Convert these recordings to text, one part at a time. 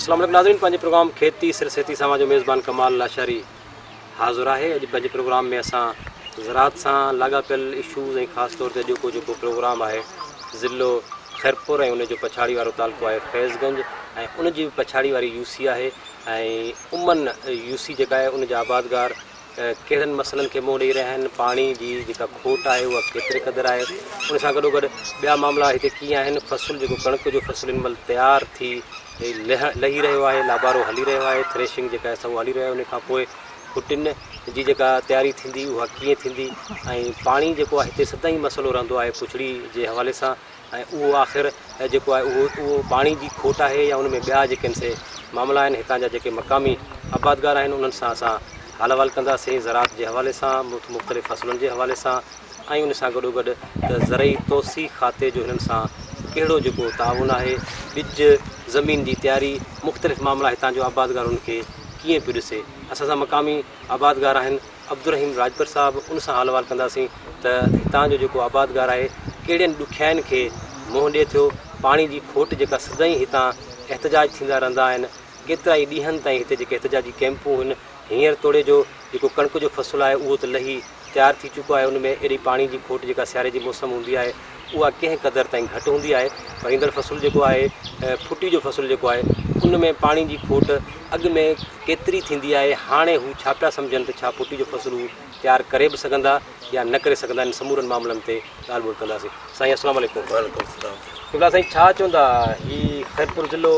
السلام عليڪم ناظرين پنهنجي پروگرام کيتي سر سيتي سان اوهان جو ميزبان ڪمال لاشاري حاضر آهي. اڄ پنهنجي پروگرام ۾ اسان زراعت سان لاڳاپيل اشوز ۽ خاص طور تي اڄوڪو جيڪو پروگرام آهي ضلعو خيرپور ۽ ان جو پڇاڙي وارو تعلقو آهي فيض گنج ۽ ان جي به پڇاڙي واري يو سي آهي ۽ امن يو سي جيڪا آهي ان جا آبادگار ڪهڙن مسئلن کي منهن ڏئي رهيا آهن، پاڻي جي جيڪا کوٽ آهي اها ڪيتري قدر آهي، ان سان گڏوگڏ ٻيا معاملا هتي ڪيئن آهن، فصل جيڪو ڪڻڪ جو فصل هن مهل تيار ٿي لهي رهيو آهي، لابارو هلي رهيو آهي، ٿريشنگ جيڪا آهي سا اها هلي رهيو آهي، ان کان پوء ڦٽين جي جيڪا تياري ٿيندي اها ڪيئن ٿيندي ۽ پاڻي جيڪو آهي هتي سدائين مسئلو رهندو آهي پڇڙي جي حوالي سان ۽ اهو آخر جيڪو آهي اهو اهو پاڻي جي کوٽ آهي يا ان ۾ ٻيا جيڪي آهن سي معاملا آهن. هتان جا جيڪي مقامي آبادگار آهن انهن سان اسان حال احوال ڪنداسين زراعت جي حوالي سان، مختلف فصلن جي حوالي سان ۽ ان سان گڏوگڏ ته زرعي توسيع کاتي جو هنن سان ڪهڙو جيڪو تعاون آهي، ٻج، زمين جي تياري، مختلف معاملا هتان جو آبادگار انهن کي ڪيئن پيو ڏسي. اسان سان مقامي آبادگار آهن عبدالرحيم راڄپر صاحب ان سان حال احوال ڪنداسين ته هتان جو جيڪو آبادگار آهي ڪهڙين ڏکيائين کي منهن ڏئي ٿيو، پاڻي جي کوٽ جيڪا سدائين هتان احتجاج ٿيندا رهندا آهن، ڪيترائي ڏينهن تائين هتي جيڪي احتجاجي ڪئمپون هن هينئر توڙي جو جيڪو ڪڻڪ جو فصل آهي اهو ته لهي تيار ٿي چڪو آهي ان ۾ ايڏي پاڻي جي کوٽ جيڪا سياري جي موسم هوندي آهي اها ڪنهن قدر تائين گهٽ هوندي آهي پر ايندڙ فصل جيڪو آهي ڦٽي جو فصل جيڪو آهي ان ۾ پاڻي جي کوٽ اڳ ۾ ڪيتري ٿيندي آهي، هاڻي هو ڇا پيا سمجهن ته ڇا ڦٽي جو فصل هو تيار ڪري به سگهندا يا نه ڪري سگهندا، انهن سمورن معاملن تي ڳالهه ٻولهه ڪنداسين. سائين السلام عليڪم. وعليڪم السلام. قبلا سائين ڇا چوندا هي خيرپور ضلعو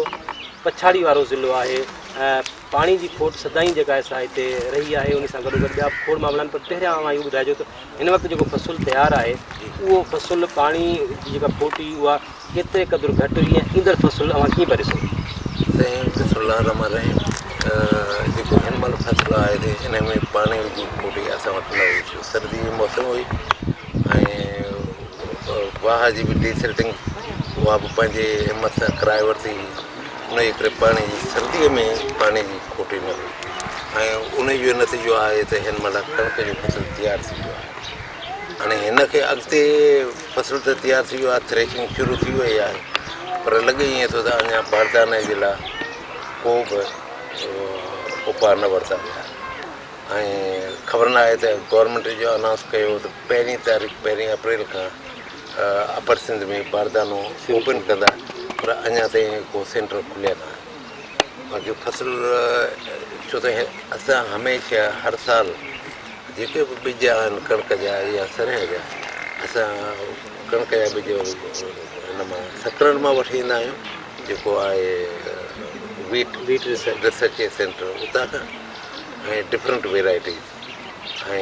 پڇاڙي وارو ضلعو آهي ۽ پاڻي جي کوٽ سدائين جيڪا آهي سا هتي رهي آهي ان سان گڏوگڏ ٻيا به کوڙ معاملا آهن پر پهريان اوهان اهو ٻڌائجو ته هن وقت جيڪو فصل تيار آهي اهو فصل پاڻي جي جيڪا کوٽ هئي اها ڪيتري قدر گهٽ هئي ۽ ايندڙ فصل اوهان ڪيئن پيا ڏسو؟ سائين بسم الله الرحمٰن الرحيم جيڪو هن مهل فصل آهي ته ان ۾ پاڻي جي کوٽ اسان وٽ نه هئي ڇو سردي جي موسم هئي ۽ واهه جي به ڊي سلٽنگ اها به پنهنجي همت سان ڪرائي ورتي هئي ان جي ڪري پاڻي جي سردي ۾ پاڻي جي کوٽ نه هئي ۽ ان جو نتيجو آهي ته هن مهل ڪڻڪ جو فصل تيار ٿي ويو آهي هاڻي هن کي اڳتي فصل ته تيار ٿي ويو آهي، ٿريشنگ شروع ٿي وئي آهي پر لڳي ائين ٿو ته اڃا بارداني جي لاء ڪو به اپاء نه ورتا ويا آهن ۽ خبر نه آهي ته گورنمينٽ جو انائونس ڪيو ته پهرين تاريخ پهرين اپريل کان اپر سنڌ ۾ باردانو اوپن ڪندا پر اڃا تائين ڪو سينٽر کليا نه آهن باقي فصل ڇو ته اسان هميشه هر سال جيڪي به ٻج آهن ڪڻڪ جا يا سرهه جا اسان ڪڻڪ جا ٻج هن مان سڪرنڊ مان وٺي ايندا آهيون جيڪو آهي ويٽ ريسرچ سينٽر اتان کان ۽ ڊفرنٽ ويرائٽيز ۽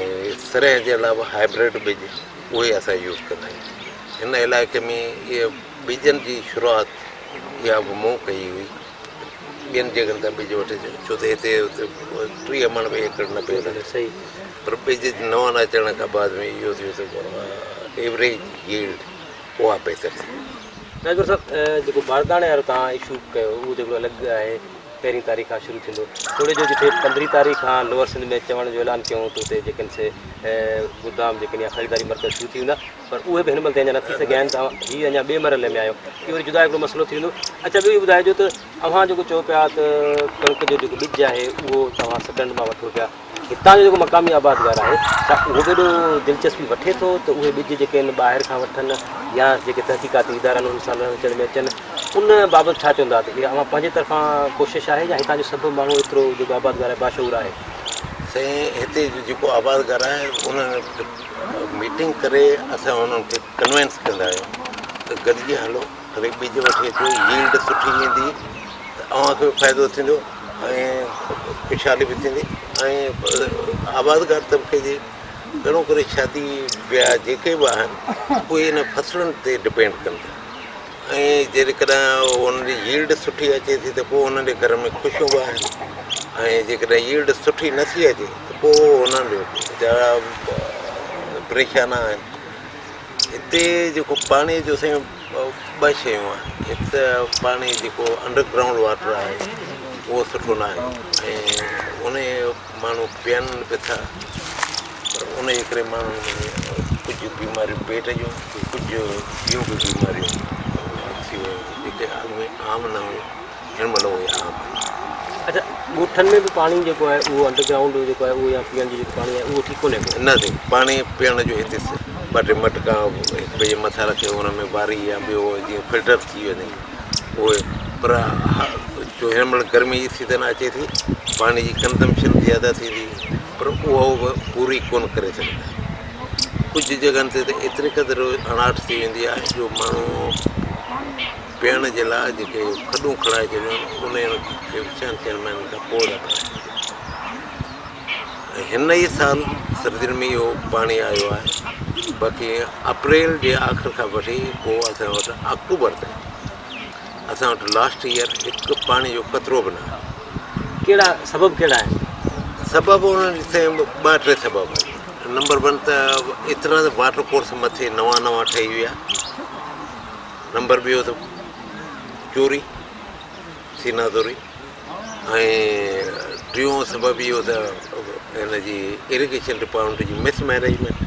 سرهه جي علاوه هائبرڊ ٻج اهي اسان يوز ڪندا آهيون هن علائقي ۾ اهي ٻجن جي شروعات اها به مون ڪئي هئي ٻين جڳهن تان ٻج وٺي ڇو ته هتي 30 مڻ به ايڪڙ نه پيو لڳي پر ٻج نون اچڻ کان بعد ۾ اهو ٿيو ته ايوريج ييلڊ اها بهتر ٿي وئي. ناظر صاحب جيڪو بارداڻي وارو توهان اشو ڪيو اهو ته هڪڙو الڳ آهي پهرين تاريخ کان شروع ٿيندو توڙي جو جتي 15 تاريخ کان لوئر سنڌ ۾ چوڻ جو اعلان ڪيو ته اتي جيڪي سي گودام جيڪي يا خريداري مرڪز شروع ٿي ويندا پر اهي به هن مهل تائين اڃا نه ٿي سگهيا آهن ته هي اڃا ٻئي مرحلي ۾ آهيو اهو وري جدا هڪڙو مسئلو ٿي ويندو. اڇا ٻيو اهو ٻڌائجو ته اوهان جيڪو چئو پيا ته ڪڻڪ جو جيڪو ٻج آهي اهو توهان سڪرنڊ مان وٺو پيا هتان جو جيڪو مقامي آبادگار آهي ڇا اهو به ايڏو دلچسپي وٺي ٿو ته اهي ٻج جيڪي آهن ٻاهر کان وٺن يا جيڪي تحقيقاتي ادارا آهن انهن سان لهڻ اچڻ ۾ اچن ان بابت ڇا چوندا ته اها اوهان پنهنجي طرفان ڪوشش آهي يا هتان جو سڀ ماڻهو ايترو جيڪو آبادگار آهي باشعور آهي؟ سائين هتي جو جيڪو آبادگار آهي انهن ميٽنگ ڪري اسان انهن کي ڪنوينس ڪندا آهيون ته گڏجي هلو ڀلي ٻج وٺي اچو ييلڊ سٺي ايندي ته اوهان کي به فائدو ٿيندو ۽ خوشحالي به ٿيندي ۽ آبادگار طبقي جي گهڻو ڪري شادي وياهه جيڪي به آهن اهي ان فصلن تي ڊپينڊ ڪن ٿا ۽ جيڪڏهن انهن جي ييلڊ سٺي اچي ٿي ته پوء انهن جي گهر ۾ خوشيون به آهن ۽ جيڪڏهن ييلڊ سٺي نه ٿي اچي ته پوء انهن جو ويچارا پريشان آهن. هتي جيڪو پاڻي جو سائين ٻه شيون آهن هڪ ته پاڻي جيڪو انڊر گرائونڊ واٽر آهي اهو سٺو نه آهي ۽ ان ماڻهو پيئن به ٿا پر ان جي ڪري ماڻهن ۾ ڪجهه بيماريون پيٽ جون ڪجهه ٻيون به بيماريون ٿي ويون جيڪي اڳ ۾ عام نه هيون. هن مهل اهي عام آهن. اڇا ڳوٺن ۾ به پاڻي جيڪو آهي اهو انڊر گرائونڊ جيڪو آهي اهو يا پيئڻ جو جيڪو پاڻي آهي اهو ٺيڪ ڪونهي ڪو؟ نه سائين پاڻي پيئڻ جو هتي ٻه ٽي مٽڪا هڪ ٻئي جي مٿان رکي ان ۾ واري يا ٻيو جيئن فلٽر ٿي وڃي اهي پر جو هن مهل گرمي جي سيزن اچي ٿي پاڻي جي ڪنزمپشن زياده ٿيندي پر اهو به پوري ڪونه ڪري سگهندا ڪجهه جڳهن تي ته ايتري قدر اڻاٺ ٿي ويندي آهي جو ماڻهو پيئڻ جي لاء جيڪي کڏون کڻائي ڇڏيون آهن انهن کي به ڇهن ڇهن مهينن کان پوء ٿا ڀرائين ۽ هن ئي سال سردين ۾ اهو پاڻي آيو آهي باقي اپريل جي آخر کان وٺي پوء اسان وٽ آڪٽوبر تائين اسان وٽ لاسٽ ايئر هڪ پاڻي جو قطرو به نه آيو. ڪهڙا سبب ڪهڙا آهن؟ سبب انهن جي سائين ٻه ٽي سبب آهن نمبر ون ته ايترا ته واٽر ڪورس مٿي نوان نوان ٺهي ويا نمبر ٻيو ته چوري سينا زوري ۽ ٽيون سبب اهو ته هن جي ايريگيشن ڊپارٽمينٽ جي مس مئنيجمينٽ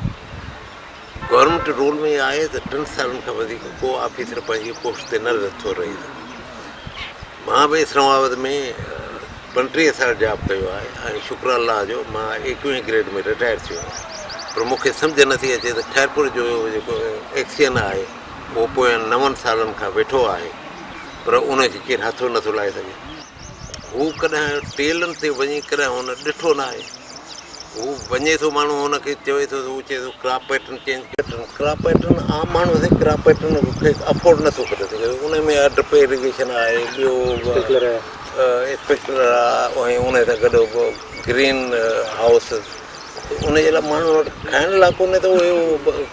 گورنمينٽ رول ۾ آهي ته ٽن سالن کان وڌيڪ ڪو آفيسر پنهنجي پوسٽ تي نه ٿو رهي سگهي مان به اسلام آباد ۾ 35 سال جاب ڪيو آهي ۽ شڪر الله جو مان ايڪويهين گريڊ ۾ رٽائر ٿيو آهيان پر مون کي سمجهه نٿي اچي ته خيرپور جو جيڪو ايڪسين آهي اهو پوين نون سالن کان ويٺو آهي پر ان کي ڪير هٿ نٿو لائي سگهي. هو ڪڏهن ٽيلن تي وڃي ڪڏهن هن ڏٺو ناهي. هو وڃي ٿو ماڻهو هن کي چوي ٿو ته هو چئي ٿو ڪراپ پيٽرن چينج ڪر. ڪراپ پيٽرن عام ماڻهو سائين ڪراپ پيٽرن کي افورڊ نٿو ڪري سگهي. ان ۾ ڊرپ ايريگيشن آهي ٻيو اسپرنڪلر آهي ۽ ان سان گڏ گرين هائوس ان جي لاء ماڻهن وٽ کائڻ لاء ڪونهي ته اهي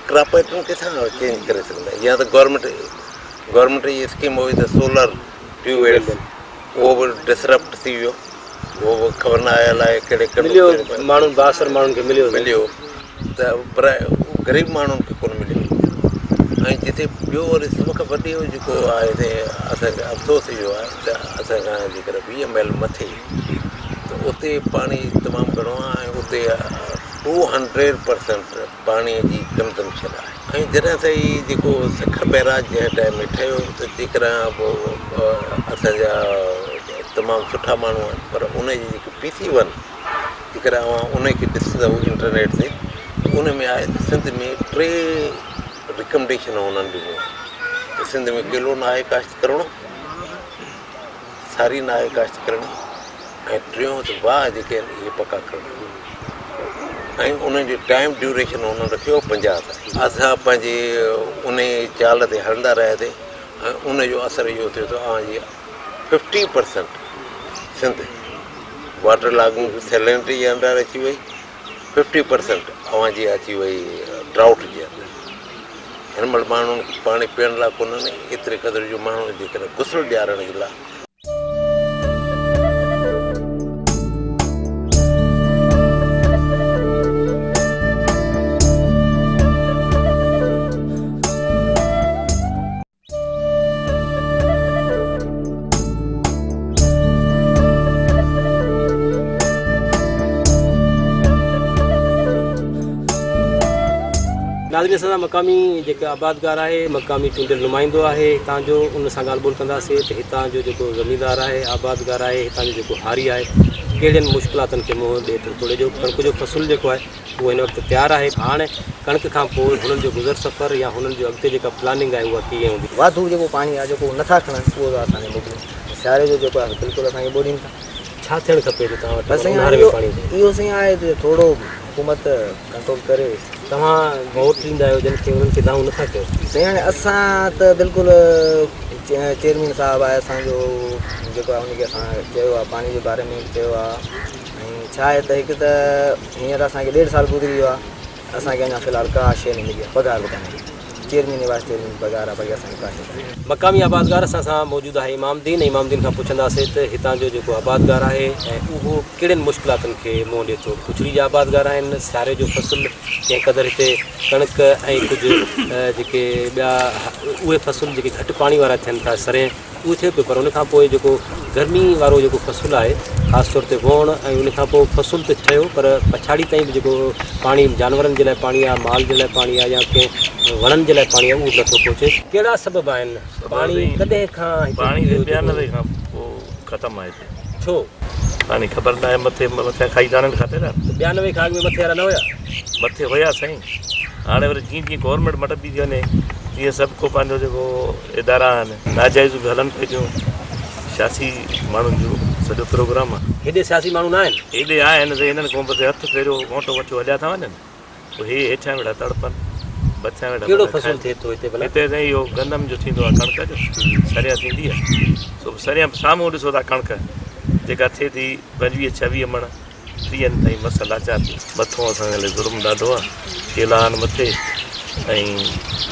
ڪراپ پيٽرن ڪٿان چينج ڪري سگهندا يا ته گورنمينٽ گورنمينٽ جي اسڪيم هئي ته سولر ٽيوب ويل اهو به ڊسرپٽ ٿي ويو اهو به خبر نه آهي الائي ڪهڙي مليو ماڻهن بااثر ماڻهن کي مليو مليو ته پر غريب ماڻهن کي ڪونه مليو ۽ جتي ٻيو وري سڀ کان وڏي جيڪو آهي سي اسانکي افسوس اهو آهي ته اسان کان جيڪر 20 ميل مٿي ته اتي پاڻي تمام گهڻو آهي ۽ اتي 200% پاڻي جي ڪنزمپشن آهي ۽ جڏهن سان هي جيڪو سکر بئراج جنهن ٽائيم ۾ ٺهيو ته جيڪڏهن اسان جا تمام سٺا ماڻهو آهن پر ان جي جيڪي پي سي ون جيڪڏهن اوهان ان کي ڏسندؤ انٽرنيٽ تي ته ان ۾ آهي ته سنڌ ۾ ٽي رڪمنڊيشن انهن ڏنيون آهن ته سنڌ ۾ ڪيلو نه آهي ڪاشت ڪرڻو ساري نه آهي ڪاشت ڪرڻي ۽ ٽيون ته واهه جيڪي آهن اهي پڪا ڪرڻا ۽ انهن جو ٽائيم ڊيوريشن انهن رکيو 50 سال. اسان پنهنجي انهي چال تي هلندا رهياسين ۽ ان جو اثر اهو ٿيو ته اوهان جي 50% سنڌ واٽر لاگنگ سيلينٽي جي انڊر اچي وئي 50% اوهان جي اچي وئي ڊرائوٽ جي اندر. هن مهل ماڻهن کي پاڻي پيئڻ لاء ڪونهن ايتري قدر جو ماڻهو جيڪڏهن غسل ڏيارڻ جي لاء. ناظرين اسان سان مقامي جيڪا آبادگار آهي مقامي چونڊيل نمائندو آهي هتان جو ان سان ڳالهه ٻولهه ڪنداسين ته هتان جو جيڪو زميندار آهي آبادگار آهي هتان جو جيڪو هاري آهي ڪهڙين مشڪلاتن کي منهن ڏئي ٿو توڙي جو ڪڻڪ جو فصل جيڪو آهي اهو هن وقت تيار آهي. هاڻ ڪڻڪ کان پوء هنن جو گذر سفر يا هنن جو اڳتي جيڪا پلاننگ آهي اها ڪيئن هوندي. واڌو جيڪو پاڻي آهي جيڪو نٿا کڻن اهو ٿا اسان کي موڪلين ۽ سياري جو جيڪو آهي بلڪل اسان کي ٻوڏين ٿا. ڇا ٿيڻ کپي جو توهان وٽ بس سائين اونهاري ۾ پاڻي هجي؟ اهو سائين آهي ته ٿورو حڪومت ڪنٽرول ڪري. توهان ووٽ ڏيندا آهيو جن کي انهن کي دانهون نٿا ڪيو؟ سائين هاڻي اسان ته بلڪل چيئرمين صاحب آهي اسان جو جيڪو آهي ان کي اسان چيو آهي پاڻي جي باري ۾ به چيو آهي ۽ ڇا آهي ته هڪ ته هينئر اسان کي ڏيڍ سال گذري ويو آهي اسان کي اڃا في الحال ڪا شيء نه ملي آهي پگهار به ڪانهي چيئرمين وائيس چيئرمين جي پگهار آهي باقي اسان کي ڪا شيء ڪانهي. مقامي آبادگار اسان سان موجود آهي امام دين ۽ امام دين کان پڇنداسين ته هتان جو جيڪو آبادگار آهي ۽ اهو ڪهڙين مشڪلاتن کي منهن ڏئي ٿو پڇڙي جا آبادگار آهن سياري جو فصل ڪنهن قدر هتي ڪڻڪ ۽ ڪجهه جيڪي ٻيا اهي فصل جيڪي گهٽ پاڻي وارا ٿين ٿا سرين اهو ٿئي پيو پر ان کان پوء جيڪو گرمي وارو جيڪو فصل آهي خاص طور تي ووڻ ۽ ان کان پوء فصل ته ٺهيو پر پڇاڙي تائين به جيڪو پاڻي جانورن جي لاء پاڻي آهي مال جي لاء پاڻي آهي يا ڪنهن وڻن جي لاء پاڻي آهي اهو به نٿو پهچي. ڪهڙا سبب آهن پاڻي ڪڏهن کان پاڻي 92 کان پوء ختم آهي هتي. ڇو؟ پاڻي خبر ناهي مٿي مٿيان کائي ٿا وڃن کاتيدار. ته 92 کان اڳ ۾ مٿي وارا نه هيا؟ مٿي هيا سائين. هاڻي وري جيئن جيئن گورنمينٽ مٽبي ٿي وڃي تيئن سڀ ڪو پنهنجو جيڪو ادارا آهن ناجائزون به هلن پئي ٿيون. سياسي ماڻهن جو سڄو پروگرام آهي. هيڏي سياسي ماڻهو نه آهن؟ هيڏي آهن سائين هنن کان بس هٿ ڦيريو ووٽ وٺيو هليا ٿا وڃن. پوء هي هيٺيان ويٺا تڙپن، مٿيان ويٺا ڪهڙو پنهنجا فصل کائن. ٿئي ٿو هتي ڀلا؟ هتي سائين اهو گندم جو ٿيندو آهي، ڪڻڪ جو سريان ٿيندي آهي، سو به سريان به سامهون ڏسو ٿا ڪڻڪ جيڪا ٿئي ٿي 25 26 مڻ 30 تائين مس لاچار ٿي. مٿو اسان کي ظلم ڏاڍو آهي، ڪيلا آهن مٿي ۽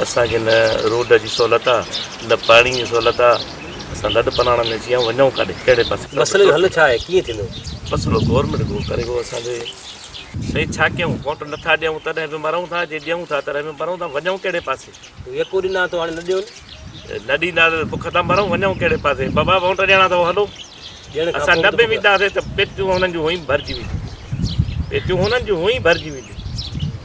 اسان کي نه روڊ جي سهولت آهي نه پاڻي جي سهولت آهي، اسان لڏ پلاڻ ۾ اچي ويا آهيون، وڃون ڪاڏي ڪهڙي پاسي؟ مسئلي جو حل ڇا آهي، ڪيئن ٿيندو؟ مسئلو گورنمينٽ ڪو ڪري ڪو اسان تي. سائين ڇا ڪيون، ووٽ نٿا ڏيون تڏهن به مرون ٿا، جي ڏيون ٿا تڏهن به مرون ٿا، وڃون ڪهڙي پاسي؟ يڪو ڏنا اٿو هاڻي نه ڏيو. نه ڏيندا ته بک ٿا مرون، وڃون ڪهڙي پاسي؟ بابا ووٽ ڏيڻا اٿو هلو، ڏيڻ کان اسان پوء نه ته به بک. وينداسين ته پيتيون هنن جون هونئن ڀرجي وينديون، پيتيون هنن جون هونئن ڀرجي وينديون.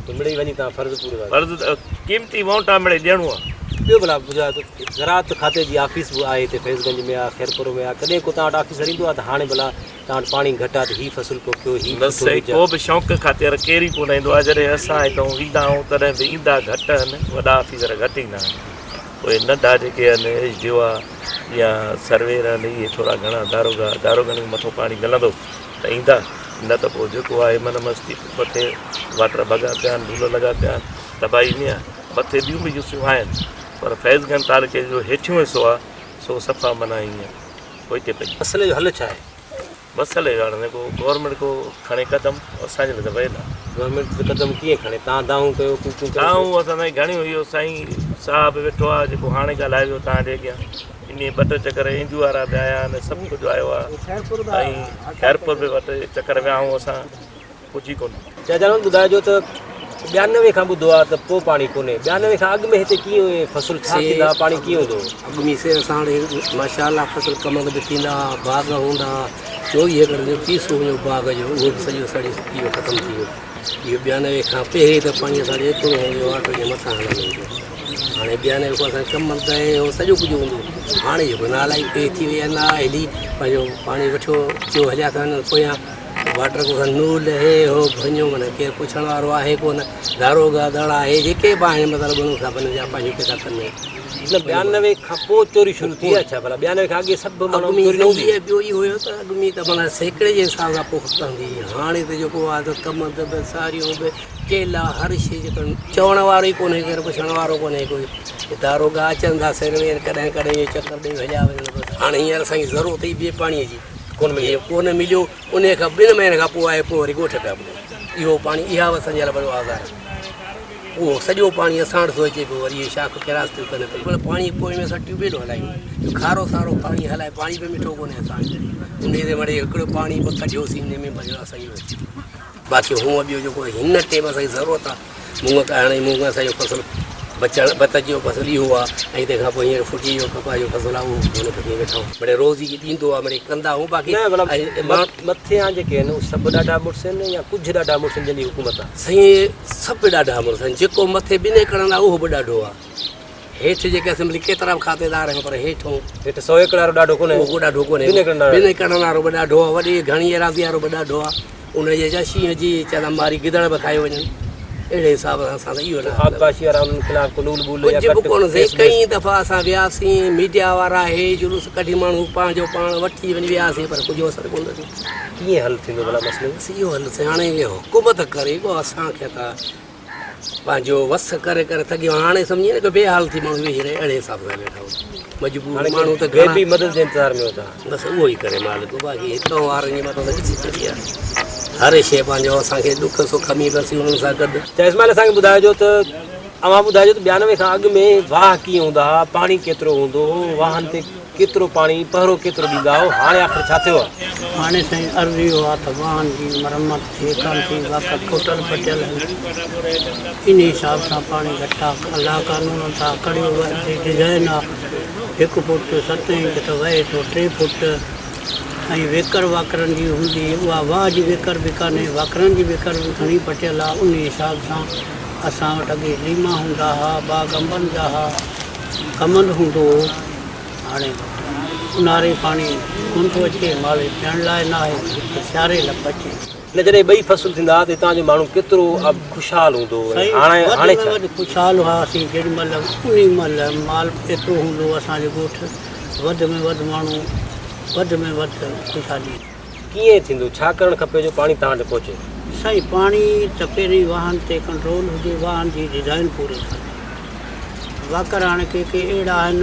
ته مڙئي وڃي توهان فرض پورو ٿا ڪيو. فرض ته قيمتي ووٽ آ مڙئي ڏيڻو آ. ٻيو ڀلا ٻڌايو ته زراعت کاتي جي آفيس به آهي هتي فيض گنج ۾ آ، خيرپور ۾ آ، ڪڏهن ڪو توهان وٽ آفيسر ايندو آ ته هاڻي ڀلا توهان وٽ پاڻي گهٽ آ ته هي فصل پوکيو، هي نه سٺو سائين ٻج آ. ڪو به شوق خاطر ڪير ئي ڪونه ايندو آهي، جڏهن اسان هتان ويندا آهيون تڏهن به ايندا گهٽ آهن، وڏا آفيسر گهٽ ايندا آهن، پوء ننڍا جيڪي آهن ايڇ ڊي او آ يا سرويئر آهن اهي ٿورا گهڻا داروغا، داروغن کي مٿو پاڻي ملندو ته ايندا نه ته پوء جيڪو آهي من مستي مٿي واٽر ڀڳا پيا آهن، ڍول لڳا پيا آهن، تباهي ۾ آهي، مٿي ٻيون به يوسيون آهن پر فيض گنج تعلقي جو هيٺيون حصو آهي سو صفا معنيٰ ائين پوئتي پئجي. مسئلي جو حل ڇا آهي؟ مسئلي جو هاڻي ڪو گورنمينٽ ڪو کڻي قدم اسان جي لاء ته ويل آهي. گورنمينٽ ته قدم ڪيئن کڻي؟ توهان دانهون ڪيو، ڪوڪون ڪيو. دانهون اسان سائين گهڻيون اهو سائين صاحب ويٺو آهي جيڪو هاڻي ڳالهائي ويو توهان جي اڳيان انهي ٻه ٽي چڪر اين جي او وارا به آيا آهن سڀ ڪجهه آيو آهي ۽ خيرپور به ٻه ٽي چڪر ويا آهيون اسان. ڪجهه ئي ڪونه. چاچا جان ٻڌائجو ته 92 کان ٻڌو آ ته پو پاڻي ڪونهي 92 کان اڳ ۾ هتي ڪيئن فصل ڇا ٿيندا ها پاڻي ڪيئن هوندو هو. اڳ ۾ سي اسان وٽ ماشاء الله فصل ڪمند به ٿيندا ها باغ هوندا ها 24 ايڪڙ جو پيسو هيو باغ جو اهو به سڄو سڙي سڪي ويو ختم ٿي ويو اهو 92 کان پهرين ته پاڻي اسان وٽ ايترو هوندو هو آٽو جي مٿان هلندو هوندو هو هاڻي 92 کان اسان ڪمند ۽ اهو سڄو ڪجهه هوندو هو هاڻي جيڪو نالائي پي ٿي وئي آهي نا اهلي پنهنجو پاڻي وٺيو چيو هليا ٿا وڃن پويان واٽر ڪو نول هي هو ڀڃو معنيٰ ڪير پڇڻ وارو آهي ڪونه داروغا دڙا هي جيڪي به آهن مطلب انهن کان بنن جا پنهنجو پيدا ڪن مطلب 92 کان پوء چوري شروع ٿي آهي ڇا ڀلا 92 کان اڳي سڀ ماڻهو چوري نه هوندي هئي ٻيو اهو هيو ته اڳ ۾ ته معنيٰ سيڪڙي جي حساب سان پوک ڪندي هئي هاڻي ته جيڪو آهي ته ڪمند به ساريون به ڪيلا هر شيء جيڪو چوڻ وارو ئي ڪونهي ڪير پڇڻ وارو ڪونهي ڪوئي داروغا اچن ٿا سرويئر ڪڏهن ڪڏهن اهي چڪر ڏئي هليا وڃن بس هاڻي هينئر اسان کي ضرورت ئي ٻئي پاڻيء جي ڪونه مليو ڪونه مليو انهيء کان ٻن مهينن کان پوء آيو پوء وري ڳوٺ پيا ٻڏن اهو پاڻي اها به اسان جي لاء وڏو آزار آهي اهو سڄو پاڻي اسان وٽ ٿو اچي پيو وري اهي شاخ ڪراس ٿيون ڪن پيون پاڻي پوء ۾ اسان ٽيوب ويل هلايون جو کارو سارو پاڻي هلائي پاڻي به مٺو ڪونهي اسان وٽ انهيء تي مڙئي هڪڙو پاڻي به ڪڍيوسين انهيء ۾ بس اسان اهو باقي هونء ٻيو جيڪو هن ٽيم اسان کي ضرورت آهي مونگ ڪاهڻ جي مونگ اسان جو فصل بچڻ بت جو فصل اهو آهي ۽ تنهن کان پوء هينئر ڦٽي جو ڪپاهه جو فصل آهي اهو به هن ڦٽي ويٺا آهيون مڙئي روزي ڏيندو آهي مڙئي ڪندا آهيون باقي نه ڀلا مٿيان جيڪي آهن اهي سڀ ڏاڍا مڙس آهن يا ڪجهه ڏاڍا مڙس آهن جن جي حڪومت آهي؟ سائين سڀ ڏاڍا مڙس آهن جيڪو مٿي ٻن ايڪڙن آهي اهو به ڏاڍو آهي هيٺ جيڪي اسيمبلي ڪيترا به کاتيدار آهن پر هيٺ هيٺ 100 ايڪڙ وارو ڏاڍو ڪونهي. اهو ڏاڍو ڪونهي. ٻن ايڪڙن وارو. ٻن ايڪڙن وارو به ڏاڍو آهي، وڏي گهڻي ايراضي وارو به ڏاڍو آهي. ان جي جا شينهن جي چيدا ماري گدڙ به کائي وڃن. اهڙي حساب سان اسان ته اهو نه. آبپاشي وارا انهن خلاف ڪو نول ٻول يا ڪجهه به ڪٽ ڪونه سائين. ڪيس ڪئين دفعا اسان وياسين، ميڊيا وارا هي جلوس ڪڍي ماڻهو پنهنجو پاڻ وٺي وڃي وياسين پر ڪجهه اثر ڪونه ٿيو. ڪيئن حل ٿيندو ڀلا مسئلو؟ بس اهو حل سائين هاڻي حڪومت ڪري ڪو اسان کي ته پنهنجو وس ڪري ڪري ٿڪي ويو هاڻي سمجهي نه ڪو بي حال ٿي ماڻهو ويهي رهي اهڙي حساب سان ويٺا هو مجبور ماڻهو ته گهڻا غيبي مدد جي انتظار ۾ هوندا بس اهو ئي ڪري مالڪ باقي هتان وارن جي مٿان ته ڏسي ڇڏي آهي هر شيء پنهنجو اسان کي ڏک سک ۾ بس انهن سان گڏ. ته اسماعيل اسان کي ٻڌائجو ته اوهان ٻڌائجو ته 92 کان اڳ ۾ واهه ڪيئن هوندا هئا پاڻي ڪيترو هوندو هو واهن تي ڪيترو پاڻي پهرو ڪيترو ڏيندا هئو هاڻي آخر ڇا ٿيو آهي؟ هاڻي سائين عرض اهو آهي ته واهن جي مرمت ٿئي ڪانه ٿي واڪا ٽوٽل پٽيل آهن انهي حساب سان پاڻي گهٽ آهي لا قانون ٿا ڪڙيو جي ڊزائين آهي هڪ فوٽ 7 انچ ته وهي ٿو 3 فوٽ ۽ ويڪر واڪرن جي هوندي اها واهه جي ويڪر به ڪانهي واڪرن جي ويڪر به گهڻي پٽيل آهي انهي حساب سان اسان وٽ اڳي ليما هوندا ها باغ انبن جا ها ڪمند هوندو هو هاڻي اونهاري پاڻي ڪونه ٿو اچي، مال پيئڻ لاء نه آهي ته سياري لپ اچي. نه جڏهن ٻئي فصل ٿيندا ته هتان جو ماڻهو ڪيترو خوشحال هوندو هو ۽ هاڻي هاڻي ڇا؟ وڌ ۾ وڌ خوشحال هئاسين جيڏي مهل انهي مهل مال ايترو هوندو هو اسان جي ڳوٺ وڌ ۾ وڌ ماڻهو وڌ ۾ وڌ خوشحالي. ڪيئن ٿيندو ڇا ڪرڻ کپي جو پاڻي توهان وٽ پهچي؟ سائين پاڻي ته پهرين واهن تي ڪنٽرول هجي واهن جي ڊزائين پوري ڪري واڪر هاڻي ڪي ڪي اهڙا آهن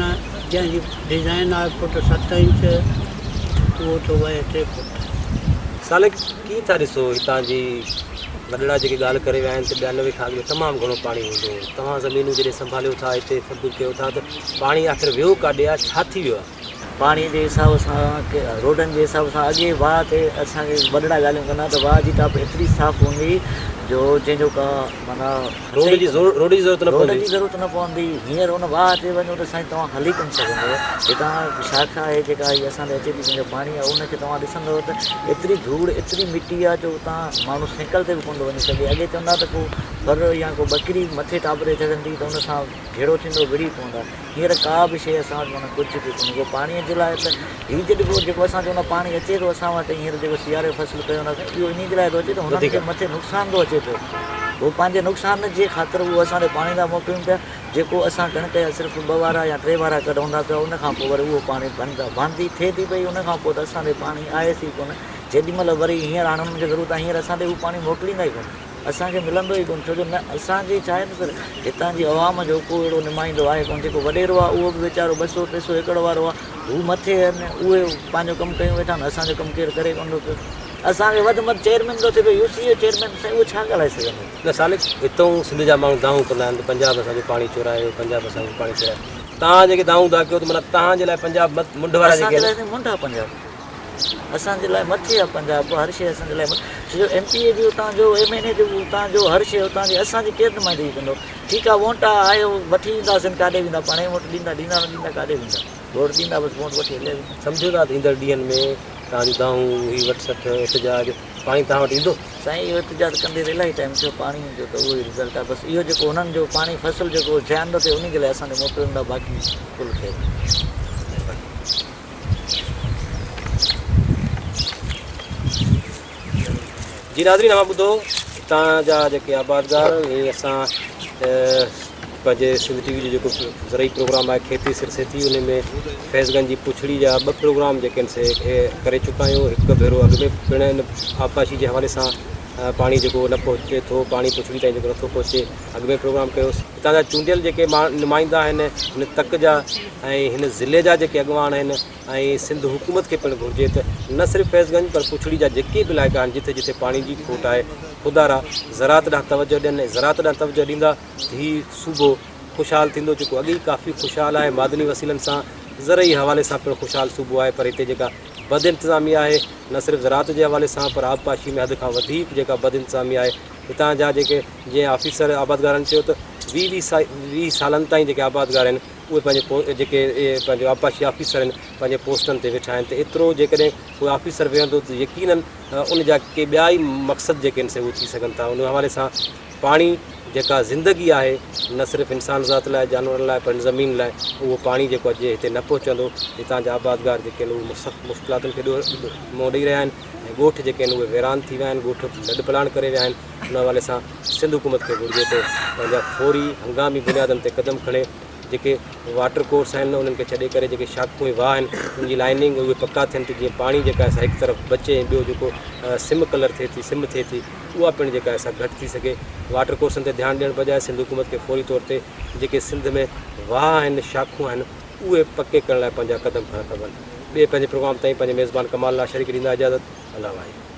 جنهن جي ڊزائين آهي فوٽ ست انچ اهو ٿو وهي ٽي فوٽ. سالڪ ڪيئن ٿا ڏسو هتان جي وڏڙا جيڪي ڳالهه ڪري ويا آهن ته 92 کان اڳ ۾ تمام گهڻو پاڻي هوندو هو توهان زمينون جڏهن سنڀاليو ٿا هتي سڀ ڪجهه ڪيو ٿا ته پاڻي آخر ويو ڪاڏي آهي ڇا ٿي ويو آهي؟ پاڻي جي حساب سان روڊن جي حساب سان اڳي واهه تي اسان کي وڏڙا ڳالهيون ڪندا ته واهه جي ٽاپ ايتري صاف هوندي هئي جو جنهن جو ڪا معنيٰ روڊ جي روڊ جي ضرورت نه روڊ جي ضرورت نه پوندي هينئر ان واهه تي وڃو ته سائين توهان هلي ڪونه سگهندو هتان شاخ آهي جيڪا هي اسان ڏي اچي ٿي جنهن جو پاڻي آهي ان کي توهان ڏسندو ته ايتري ڌوڙ ايتري مٽي آهي جو اتان ماڻهو سائيڪل تي به ڪونه ٿو وڃي سگهي اڳي چوندا ته ڪو ڦر يا ڪو ٻڪري مٿي ٽاپ تي چڙهندي ته ان سان جهيڙو ٿيندو وڙهي پوندا هينئر ڪا به شيء اسان وٽ معنيٰ ڪجهه به ڪونهي ڪو پاڻيء جي لاء ته هي جيڪو جيڪو اسان چون ٿا پاڻي اچي ٿو اسان وٽ هينئر جيڪو سياري جو فصل ڪيو نه اهو انهي جي لاء ٿو اچي ته هنن کي مٿي نقصان ٿو اچي پيو هو پنهنجي نقصان جي خاطر اهو اسان ڏي پاڻي ٿا موڪلين پيا جيڪو اسان ڪڻڪ جا صرف ٻه وارا يا ٽي وارا ڪڍون ٿا پيا ان کان پوء وري اهو پاڻي بند آهي بند ئي ٿئي ٿي پئي ان کان پوء ته اسان ڏي پاڻي آيس ئي ڪونه جيڏي مهل وري هينئر هاڻي انهن کي ضرورت آهي هينئر اسان ڏي هو پاڻي موڪليندا ئي ڪونه. اسان کي ملندو ئي ڪونه ڇو جو نه اسان جي ڇا آهي نه سر هتان جي عوام جو ڪو اهڙو نمائندو آهي ڪونه جيڪو وڏيرو آهي اهو به ويچارو ٻه سو ٽي سو ايڪڙ وارو آهي هو مٿي آهن اهي پنهنجو ڪم ڪيون ويٺا آهن اسان جو ڪم ڪير ڪري ڪونه ٿو پيو اسان کي وڌ ۾ وڌ چيئرمين ٿو ٿئي پيو يو سي جو چيئرمين سائين اهو ڇا ڳالهائي سگهندو. نه سالڪ هتئون سنڌ جا ماڻهو دانهون ڪندا آهن ته پنجاب اسان جو پاڻي چورايو پنجاب اسان جو پاڻي چورايو توهان جيڪي دانهون ٿا ڪيو ته معنيٰ توهان جي لاء پنجاب منڍ وارا اسان جيڪي جي آهن. لاء منڍ آهي پنجاب. اسان جي لاء مٿي آ پنجاب هر شيء اسان جي لاء ڇو جو ايم پي اي به اتان جو ايم اين اي به اتان جو هر شيء اتان جي اسان جي ڪير نمائندگي ڪندو ٺيڪ آ ووٽ آ آيو وٺي اينداسين ڪاڏي ويندا پاڻ ئي ووٽ ڏيندا ڏيندا نه ڏيندا ڪاڏي ويندا ووٽ ڏيندا بس ووٽ وٺي هليا ويندا. سمجهو ٿا ته ايندڙ ڏينهن ۾ توهان جون دانهون هي وٺ سٺ احتجاج پاڻي توهان وٽ ايندو؟ سائين اهو احتجاج ڪندي ته الاهي ٽائيم ٿيو پاڻي جو ته اهو ئي رزلٽ آ بس اهو جيڪو هنن جو پاڻي فصل جيڪو زيان ٿو ٿئي انهي جي لاء اسان ڏي موڪلن ٿا باقي ڪل خير. جي ناظرين اوهان ٻڌو هتان جا جيڪي آبادگار ۽ اسان پنهنجي سنڌ ٽي وي جو جيڪو زرعي پروگرام آهي کيتي سر سيتي ان ۾ فيض گنج جي پڇڙي جا ٻه پروگرام جيڪي آهن سي ڪري چڪا آهيون هڪ ڀيرو اڳ ۾ پڻ ان آبپاشي جي حوالي سان پاڻي جيڪو نه پهچي ٿو پاڻي پڇڙي تائين جيڪو نٿو پهچي اڳ ۾ پروگرام ڪيوس هتان جا چونڊيل جيڪي نمائندا آهن هن تڪ جا ۽ هن ضلعي جا جيڪي اڳواڻ آهن ۽ سنڌ حڪومت کي پڻ گهرجي ته نه صرف فيض گنج پر پڇڙي جا جيڪي به علائقا آهن جٿي جٿي پاڻي جي کوٽ آهي خدارا زراعت ڏانهن توجه ڏين ۽ زراعت ڏانهن توجه ڏيندا ته هي صوبو خوشحال ٿيندو جيڪو اڳ ئي ڪافي خوشحال آهي معدني وسيلن سان زرعي حوالي سان پڻ خوشحال صوبو آهي پر هتي جيڪا بدانتظامي آهي نه صرف زراعت جي حوالي سان پر آبپاشي ۾ حد کان وڌيڪ جيڪا بدانتظامي آهي هتان جا جيڪي جنهن آفيسر آبادگارن چيو ته 20 20 سالن تائين جيڪي آبادگار آهن اهي پنهنجي جيڪي پنهنجو آبپاشي آفيسر آهن پنهنجي پوسٽن تي ويٺا آهن ته ايترو جيڪڏهن ڪو آفيسر ويهندو ته يقينن ان جا ڪي ٻيا ئي مقصد جيڪي آهن سي اهي ٿي سگهن ٿا ان حوالي سان پاڻي جيڪا زندگي آهي نه صرف انسان ذات لاء جانورن لاء پر زمين لاء اهو پاڻي جيڪو اڄ هتي نه پهچندو هتان جا آبادگار جيڪي آهن اهي سخت مشڪلاتن کي منهن ڏئي رهيا آهن ۽ ڳوٺ جيڪي آهن اهي ويران ٿي ويا آهن ڳوٺ لڏ پلاڻ ڪري ويا آهن ان حوالي سان سنڌ حڪومت کي گهرجي ته پنهنجا فوري هنگامي بنيادن تي قدم کڻي جيڪي واٽر ڪورس آهن انهن کي ڇڏي ڪري جيڪي شاخون ۽ واهه آهن انهن جي لائننگ اهي پڪا ٿين ته جيئن پاڻي جيڪا آهي سا هڪ طرف بچي ۽ ٻيو جيڪو سم ڪلر ٿئي ٿي سم ٿئي ٿي اها پڻ جيڪا آهي سا گهٽ ٿي سگهي واٽر ڪورسن تي ڌيان ڏيڻ بجاء سنڌ حڪومت کي فوري طور تي جيڪي سنڌ ۾ واهه آهن شاخون آهن اهي پڪي ڪرڻ لاء پنهنجا قدم کڻڻ کپن ٻئي پنهنجي پروگرام تائين پنهنجي ميزبان ڪمال لاشاري کي ڏيندا اجازت الله واهي.